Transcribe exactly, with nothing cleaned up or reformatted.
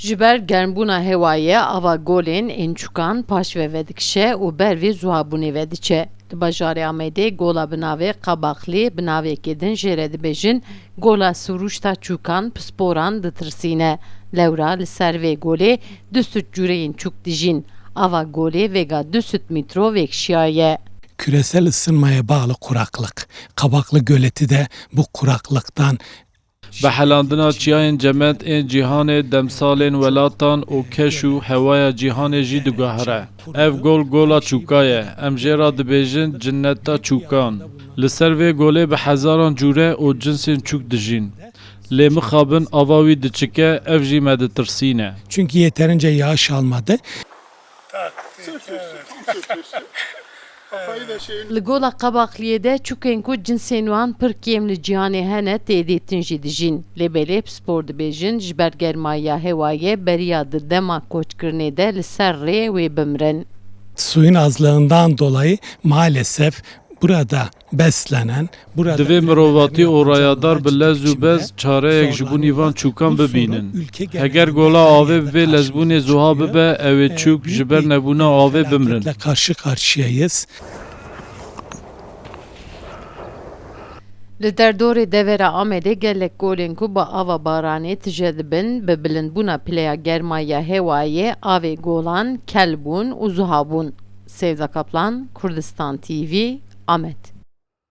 Ji ber germbûna hewayê ava golên ên çûkan paş ve vedikişe û ber vê zuhabûnê vediçe. Di bajarê Amedê gola bi navê Qabaxlî bi navekê din jê re dibêjin gola sirûşta çûkan pisporan ditirsîne. Lewra li ser vê golê du sed cûreyên çûk dijîn. Ava golê vêga du sed mîtro vêkşiyaye. Küresel ısınmaya bağlı kuraklık. Kabaklı göleti de bu kuraklıktan Bi helandina çiyayên cement ên cîhanê demsalên welatan û keş û hewaya cîhanê jî diguhere. Ev gol gola çûka ye. Em jê re dibêjin cinneta çûkan. Li ser vê golê bi hezaran cûre û cinsên çûk dijîn. Lê mixabin ava wî diçike, ev jî me ditirsîne. Çünkü yeterince yağış almadı. Li gola Qabaxliyê de çûkên ku cinsên wan pir kêm li cîhanê hene tê dîtin jî dijîn. Lê belê pispor dibêjin ji ber germayiya hewayê beriya di dema koçkirinê de li ser rê wê bimrin. Suyun azlığından dolayı maalesef burada beslenen, burada Divê mirovatî û rayadar bi lez û bez çareyek ji bo nîvan çûkan bibînin. Heger gola avê bi vê lezbûnê zuha bibe, ew ê çûk ji ber nebûna avê bimrin. Karşı karşıyayız. Li derdorê devera Amedê gelek golên ku bi ava baranê tije dibin, bi bilindbûna pileya germayiya hewayê avê golan kel bûn û zuha bûn. Sevda Kaplan, Kurdistan T V, Amed.